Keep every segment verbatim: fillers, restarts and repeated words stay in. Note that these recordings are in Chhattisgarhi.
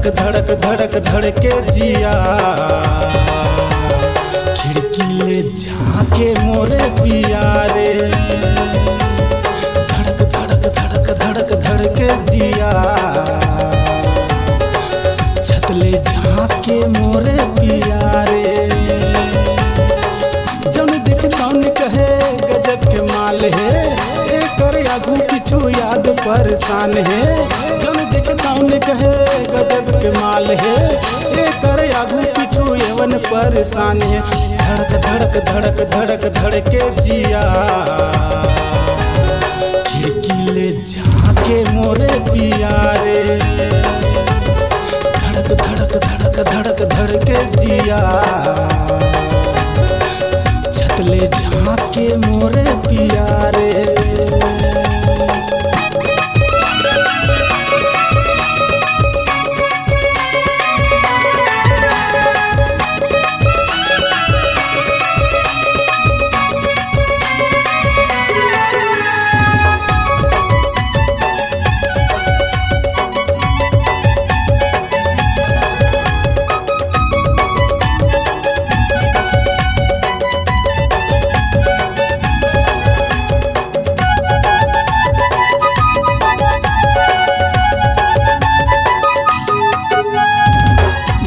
धड़क धड़क धड़के जिया, खिड़की ले झांके मोरे पिया रे। धड़क धड़क धड़क धड़क धड़के जिया, छत ले झांके मोरे पिया रे। जौन देखे तौन कहे गजब के माल हे, एकर आगू पीछू याद परेशान हे। जौन देखे तौन कहे गजब के माल हे, एकर आगू पीछू एवन परेशान हे। धड़क धड़क धड़क धड़क धड़के जिया, खिड़की ले झांके मोरे पिया रे। धड़क धड़क धड़क धड़क धड़के जिया, छत ले झांके मोरे पिया रे।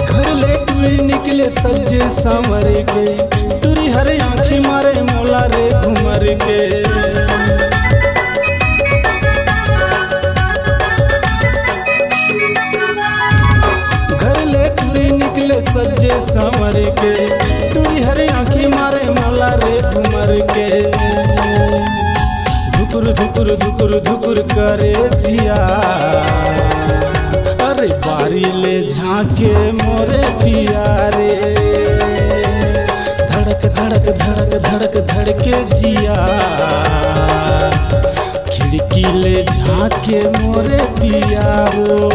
घर ले टुरी निकले सज संवर के, टुरी हर आँखी मारे मोला रे घुमर के। घर ले टुरी निकले सज संवर के, टुरी हर आँखी मारे मोला रे घुमर के। धुकुर धुकुर धुकुर धुकुर करे जिया, अरे बारी ले झांके मोरे पिया रे। धड़क धड़क धड़क धड़क धड़के जिया, खिड़की ले झांके मोरे पिया रो।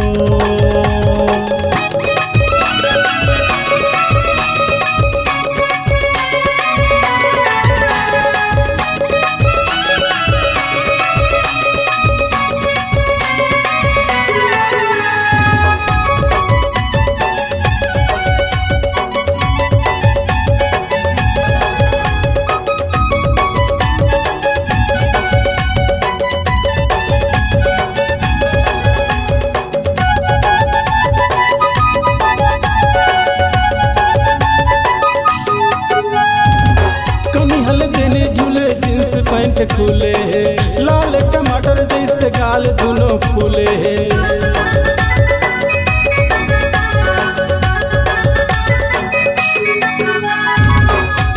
कनी हल बेनी झूले, जींस पैंट खुले हे, लाल टमाटर जैसे गाल दुनो फूले हे।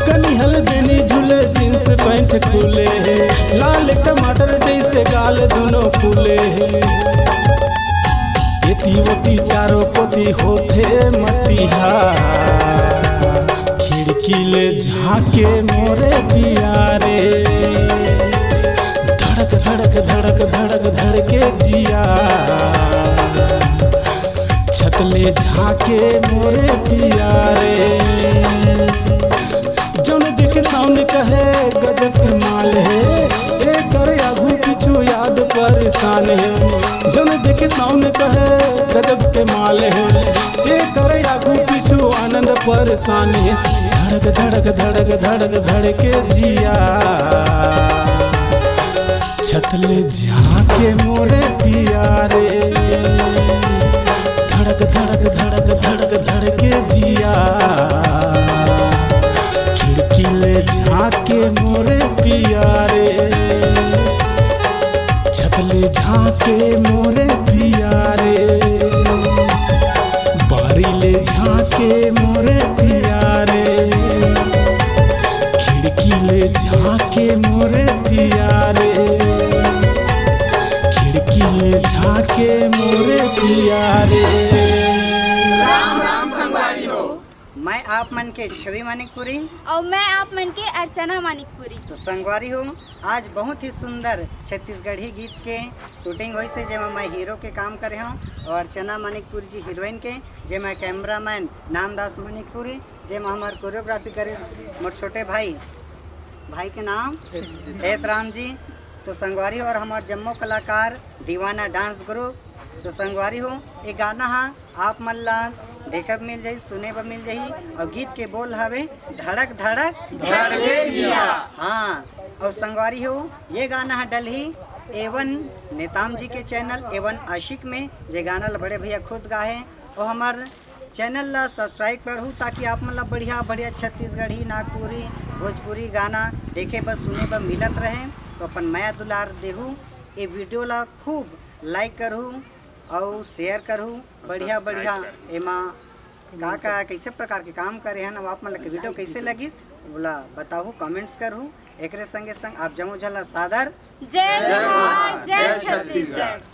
कनी हल बेनी झूले, जींस पैंट खुले हे, लाल टमाटर जैसे गाल दुनो फूले हे। एती ओती चारों कोती होथे मतिहा, खिड़की ले झांके मोरे पिया रे। धड़क धड़क धड़क धड़क धड़के जिया, छत ले झांके मोरे पिया रे। जौन देखे तौन कहे गजब के माल हे, एकर आगू पीछू याद परेशान हे। जौन देखे तौन कहे गजब के माल हे, एकर आगू पीछू आनंद परेशान हे। धड़क धड़क धड़क धड़क धड़के जिया, छत ले झांके मोरे पिया रे। धड़क धड़क धड़क धड़क धड़के जिया, खिड़की ले झांके मोरे पिया रे। छत ले झांके मोरे पिया रे, बारी ले झांके मोरे पिया रे। खिड़की ले झांके मोरे पिया रे, खिड़की ले झांके मोरे पिया रे। राम राम संगवारी हो। मैं आप मन के छवि मानिकपुरी। और मैं आप मन के अर्चना मानिकपुरी। तो संगवारी हो, आज बहुत ही सुंदर छत्तीसगढ़ी गीत के शूटिंग होइस हे, जेमा मैं हीरो के काम करे हूँ और अर्चना मानिकपुरी जी हीरोइन के, जेमा कैमरामैन नामदास मानिकपुरी, जेमा हमार कोरियोग्राफी करे मोर छोटे भाई, भाई के नाम हेत राम जी। तो संगवारी और हमार जम्मो कलाकार दीवाना डांस ग्रुप, तो संगवारी हो, ये गाना हा आप मन ला देखे बर मिल जाही, सुने बर मिल जाही। और गीत के बोल हवे धड़क धड़क धड़के जिया। हाँ। और संगवारी हो, ये गाना हा डलही एवन नेताम जी के चैनल एवन आशिक में, जे गाना ला बड़े भैया खुद गाए। और हमार चैनल ला सब्सक्राइब करहू, ताकि आप मन ला बढ़िया बढ़िया छत्तीसगढ़ी, नागपुरी, भोजपुरी गाना देखे बर, सुने बर मिलत रहे। तो अपन मया दुलार देहू, ये वीडियो ला खूब लाइक करहू और शेयर करहू। बढ़िया बढ़िया एमा का का कैसे प्रकार के काम करे हन, और आप मन ला वीडियो कैसे लगिस, ओला बताहू, कमेंट्स करहू। एकरे संगे संग आप जम्मो झन ला सादर जय जोहार, जय छत्तीसगढ़।